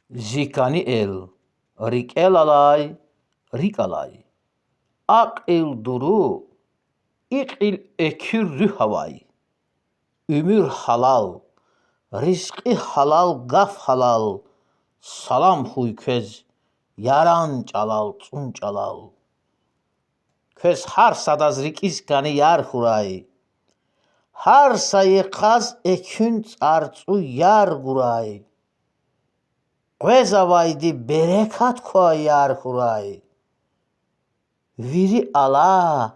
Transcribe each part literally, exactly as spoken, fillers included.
Зи кӀани эл, рикӀел алай, рикӀ алай, акьул дуру, икьил экуь руьгь авай. Уьмуьр гьалал, ризкьи гьалал, гаф гьалал, салам хьуй квез, яран чӀалал, цӀун чӀалал. Квез гьар садаз рикӀиз кӀани яр хьурай. Гьар са йикъаз экуьн цӀарцӀу яр гурай. Къвезавайди берекат квай яр хьурай. Вири Аллагь,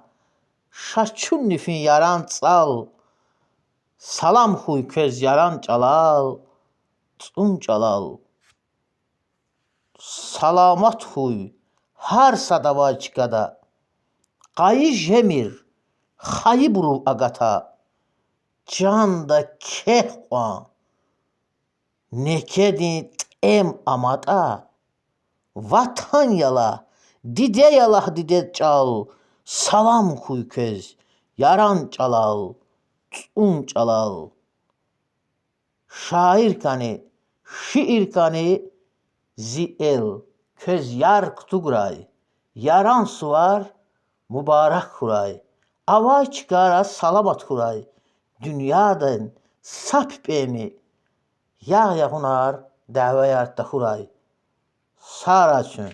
ша чунни фин яран цӀал, салам хьуй квез яран чӀалал, цӀун чӀалал. Саламат хьуй гьар садавай чкада, къайи жемир хайибурув агата, чанда кехъ кьван некедин тӀем аматӀа, Ватан я лагь, диде я лагь дидед чӀал, салам хьуй квез яран чӀалал, цӀун чӀалал. Шаир кӀани, шиир кӀани, зи эл, квез яр кутуграй, яран сувар мубарак хьурай, авай чкайра саламат хьурай, дуьньядин са пипӀеми ягъ-ягъунар, дявеяр тахьурай. Сагърай чун.